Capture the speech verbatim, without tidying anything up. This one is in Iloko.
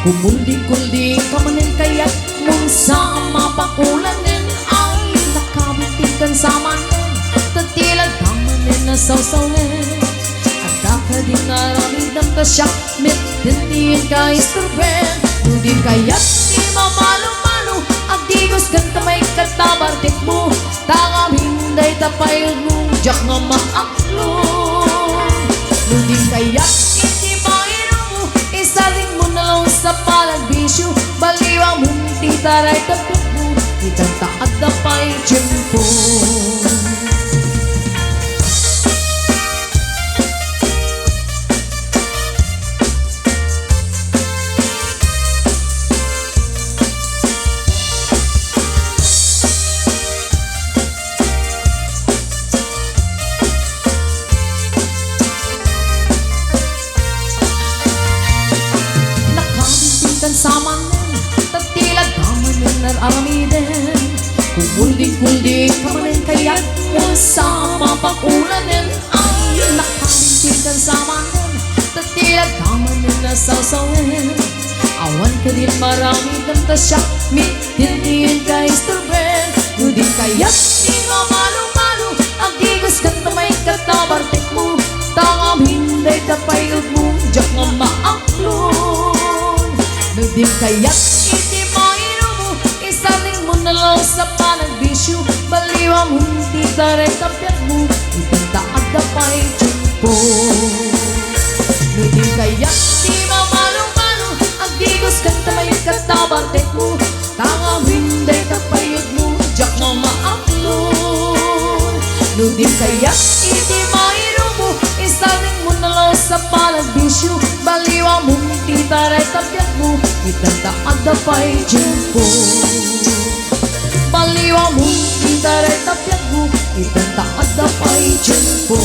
Kumuldi-kuldi ka manen kayat, mungsa a mapakulanen, ay, nakabinting kan samanen, ta ti lagda manen a sawsawen. Adda kadin aramidem ta siak met ti diin ka istorben. No di kayat ti mamalumalu, agdigos kan ta maikatabartekmo, ta ngamin dayta pay mo, diak nga maaklon. No di kayat iti mairumo, isardengmo na laeng sa panagbisio, baliwamon ti taray ta biagmo, itan ta adda pay tiempo. Nakabinting kan samanen, ta ti lagda manen ar-aramiden. Kumuldi-kuldi ka manen kayat, mungsa a mapakulanen, ay, nakabinting kan samanen, ta ti lagda manen a sawsawen. Awan kadin maaramidem ta siak met ti diin ka istorben. No di kayat ti mamalumalu, agdigos kan ta maikatabartekmo, ta ngamin dayta pay mo, diak nga maaklon. No di kayat iti mairumo, isardengmo na laeng sa panagbisio, baliwamon ti taray ta biagmo, itan ta adda pay tiempo. No di kayat ti mamalumalu, agdigos kan ta maikatabartekmo, ta ngamin dayta pay mo, diak nga maaklon. No di kayat iti mairumo, isardengmo na laeng sa panagbisio, baliwamon ti taray ta biagmo, itan ta adda pay tiempo. Baliwamon ti taray ta biagmo, itan ta adda pay tiempo.